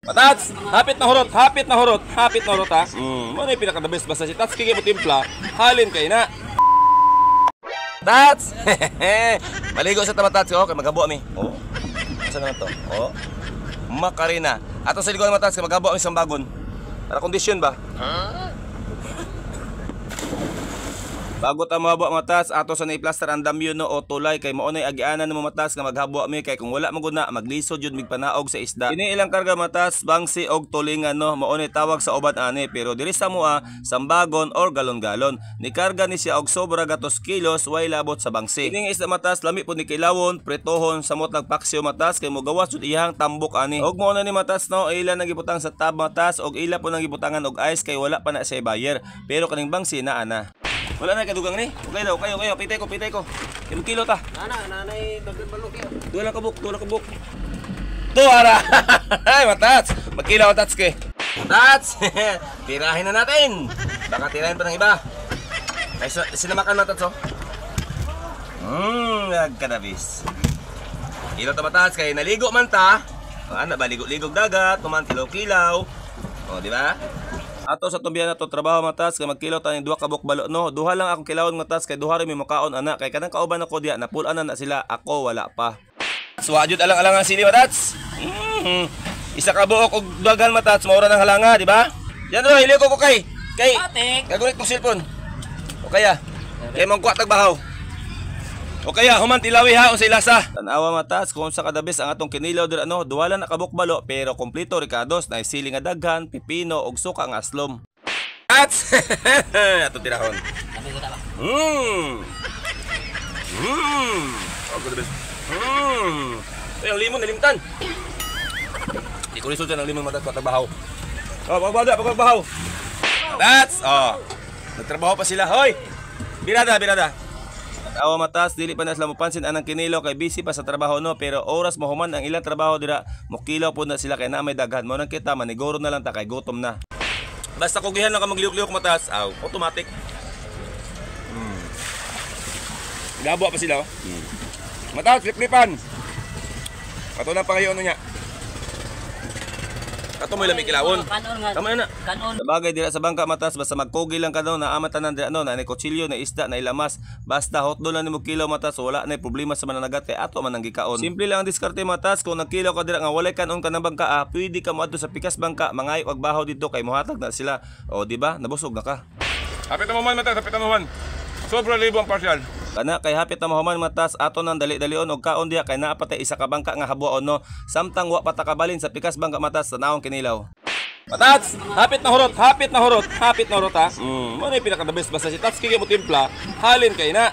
Tats, hapit na hurot, hapit na hurot, hapit na hurot ha. Mo na pinaka the best basta si Tats kay mo timpla, halin kay na. Tats. Maligo sa tama Tats, oh, kay magabo mi. Oh. Asa naman to? Oh. Makarina. Ato sa ligon Tats kay magabo mi sa bagon. Para kondisyon ba? Huh? Bago ta mohabwa matas, ato sa naiplaster ang damyo no o tulay kay mao nay agianan mo matas nga maghabwa mi kay kung wala man gud na maglisod jud mig panaog sa isda. Ini ilang karga matas, bangsi og tulingan no, mao nay tawag sa uban ani pero diri sa mua sambagon or galon-galon. Nikarga ni siya og sobra gatos kilos way labot sa bangsi. Ining isda matas lami pud ni kilawon, pretohon samot nagpaksiw matas kay mogawas jud iyang tambok ani. Og mao na ni matas no, ila nang gibutang sa tab matas og ila po nang gibutangan og ice kay wala pa na siya buyer. Pero kaning bangsi naa na. Wala na kadugang ni. Okay daw, kayo, kayo. Pitay ko, pitay ko. Kilo kilo ta. Nana, nanay, daghan balok yo. Duha lang kabuk, duha lang kabuk. To ara. Ay, matats. Magkilaw tats ke. Tats. Tirahin na natin. Baka tirahin pa ng iba. Ay, sinamakan matats oh. Nagkadabis. Kilo ta matats kay naligo man ta. O, ana ba ligo-ligog dagat, tuman kilaw-kilaw. O, di ba? Ato sa tumbiyan na to trabaho matas kay magkilaw ta ning duha ka buok balo no. Duha lang akong kilawon matas kay duha ra mi mokaon ana kay kanang kauban ako diya napulan na sila, ako wala pa. Suwajud alang-alang ang sili matats. Isa ka buok og daghan matats maura nang halanga, di ba? Yan ro hili ko kay kay kagulit kong cellphone. O kaya kay mangkuha tag bahaw. O kaya human tilawi ha unsay lasa. Tan-awa matas kung sa kadabis ang atong kinilaw dir ano, duha lang nakabuk balo pero kompleto rikados na sili nga daghan, pipino ug suka nga aslom. At ato tirahon. Oh, kadabis. Ay, ang limon nalimtan. Di ko lisod ang limon matas pagbahaw. Oh, pagbada, pagbahaw. That's oh. Nagtrabaho pa sila, hoy. Birada, birada. Awa matas dili pa na sila mopansin anang kinilaw kay busy pa sa trabaho no, pero oras mohuman ang ilang trabaho dira mokilaw pud na sila kay na may daghan mo nang kita maniguro na lang ta kay gutom na. Basta kugihan lang ka magliyok-liyok matas, aw automatic. Gabo pa sila oh. Matas liplipan. Ato na pangayon niya. Ato mo lami kilawon. Tama na. Sabagay dira sa bangka matas basta magkugi lang ka no, naama tanan dira no, na ni kutsilyo, na isda, na ilamas. Basta hotdog lang nimo kilaw matas, wala na problema sa mananagat kay ato man ang gikaon. Simple lang ang diskarte matas, kung nagkilaw ka dira nga walay kanon ka ng bangka, pwede ka moadto sa pikas bangka, mangayo og bahaw didto kay mohatag na sila. O di ba? Nabusog na ka. Hapit na mo man matas, hapit na mo man. Sobra libo ang partial. Kana kay hapit na mahuman matas ato nang dali-dalion og kaon diha kay naa pa tay isa ka bangka nga habuon no, samtang wa pa ta kabalin sa pikas bangka matas tanawong kinilaw. Matats, hapit na hurot, hapit na hurot, hapit na hurot ha. Mo na pinaka the best basta si Tats kay mo timpla, halin kay na.